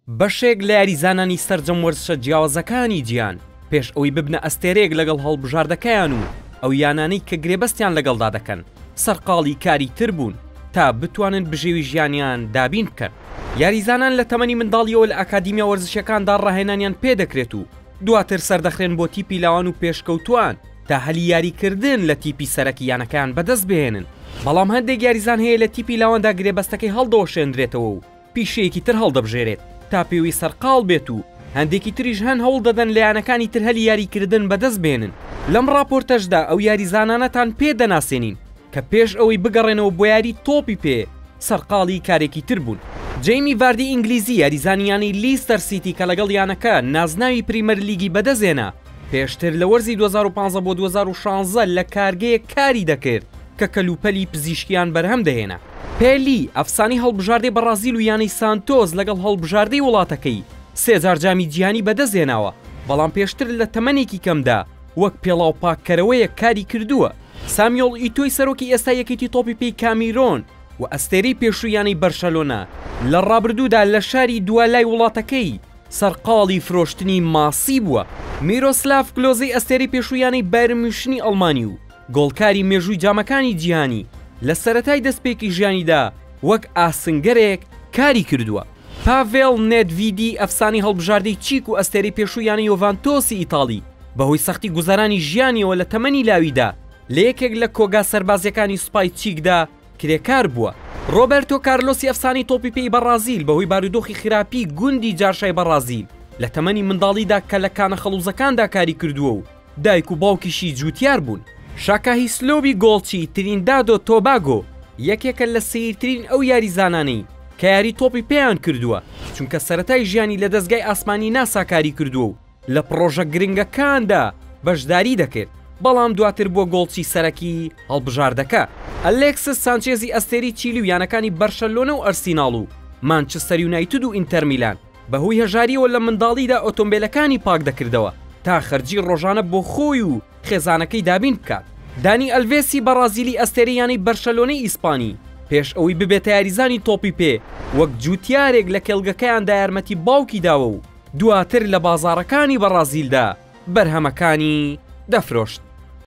بەشێک لە یاریزانانی سەرجەم وەرزشە جیاوازەکانی جیهان پێش ئەوەی ببنە ئەستێرەیەک لەگەڵ هەڵبژاردەکەیان و ئەو یانانەی کە گرێبەستیان لەگەڵدا دەکەن سەرقاڵی کاری تر بوون تا بتوانن بژێوی ژیانیان دابین بکەن. یاریزانان لە تەمەنی منداڵییەوە لە ئەکادیمیا وەرزشیەکاندا ڕاهێنانیان پێدەکرێت و دواتر سەردەخرێن بۆ تیپی لاوان و پێشکەوتووان تا هەلی یاریکردن لە تیپی سەرەکی یانەکەیان بەدەست بهێنن، بەڵام هەندێک یاریزان هەیە لە تیپی لاواندا گرێبەستەکەی هەڵدەوەشێندرێتەوە و پیشەیەکی تر هەڵدەبژێرێت تا پێوەی سەرقاڵ بێت و هەندێکی تریش هەن هەوڵدەدەن لە یانەکانی تر هەلی یاریکردن بەدەست بهێنن. لەم ڕاپۆرتەشدا ئەو یاریزانانەتان پێ دەناسێنین کە پێش ئەوەی بگەڕێنەوە بۆ یاری تۆپی پێ سەرقاڵی کارێکی تر بوون. جەیمی ڤاردی ئینگلیزی یاریزانی یانەی لیستەر سیتی کە لەگەڵ یانەکە نازناوی پریمەرلیگی بەدەستهێنا، پێشتر لە وەرزی 2015 بۆ 2016 لە کارگەیەک کاری دەکرد کە کەلوپەلی پزیشکیان بەرهەم دەهێنا. پێلی، ئەفسانەی هەڵبژاردەی بەڕازیل و یانەی سانتۆس لەگەڵ هەڵبژاردەی وڵاتەکەی سێ جار جامی جیهانی بەدەستهێناوە، بەڵام پێشتر لە تەمەنێکی کەمدا وەک پێڵاو پاککەرەوەیەک کاری کردووە. سامیۆڵ ئیتۆی سەرۆکی ئێستای یەکێتی تۆپی پێی کامیرۆن و ئەستێرەی پێشووی یانەی بەرشەلۆنە، لە ڕابردوودا لە شاری دوالای وڵاتەکەی سەرقاڵی فرۆشتنی ماسی بووە. میرۆسلاڤ کلۆزەی ئەستێرەی پێشووی یانەی بایرن میونشنی ئەڵمانی و گۆڵکاری مێژووی جامەکانی جیهانی، لە سەرەتای دەستپێکی ژیانیدا وەک ئاسنگەرێک کاری کردووە. پاڤێڵ نێدڤیدی ئەفسانەی هەڵبژاردەی چیک و ئەستێرەی پێشووی یانەی یۆڤانتۆسی ئیتاڵی، بەهۆی سەختی گوزەرانی ژیانیەوە لە تەمەنی لاویدا لە یەکێک لە کۆگا سەربازییەکانی سوپای چیکدا کرێکار بووە. ڕۆبەرتۆ کارلۆسی ئەفسانەی تۆپی پێی بەڕازیل بەهۆی بارودۆخی خراپی گوندی جارشای بەڕازیل لە تەمەنی منداڵیدا کە لە کانە خەڵوزەکاندا کاری کردووە و دایک و باوکیشی جووتیار بوون. شاکا هیسلۆبی گۆڵچی ترینیدادو تۆباگۆ یەکێکە لە سەیرترین ئەو یاریزانانەی کە یاری تۆپی پێیان کردووە، چونکە سەرەتای ژیانی لە دەزگای ئاسمانی ناسا کاری کردووە و لە پڕۆژە گرنگەکاندا بەشداری دەکرد، بەڵام دواتر بووە گۆڵچی سەرەکی هەڵبژاردەکە. ئەلێکسس سانچێزی ئەستێرەی چیلی و یانەکانی بەرشەلۆنە و ئەرسیناڵ و مانچستەر یونایتد و ئینتەرمیلان، بەهۆی هەژارییەوە لە منداڵیدا ئۆتۆمبێلەکانی پاک دەکردەوە تا خەرجی ڕۆژانە بۆ خۆی و خێزانەکەی دابین بکات. دانی ئەلڤێسی بەڕازیلی ئەستێرەی یانەی بەرشەلۆنەی ئیسپانی، پێش ئەوەی ببێتە یاریزانی تۆپی پێ، وەک جووتیارێک لە کێڵگەکەیاندا یارمەتی باوکی داوە و دواتر لە بازاڕەکانی بەڕازیلدا بەرهەمەکانی دەفرۆشت.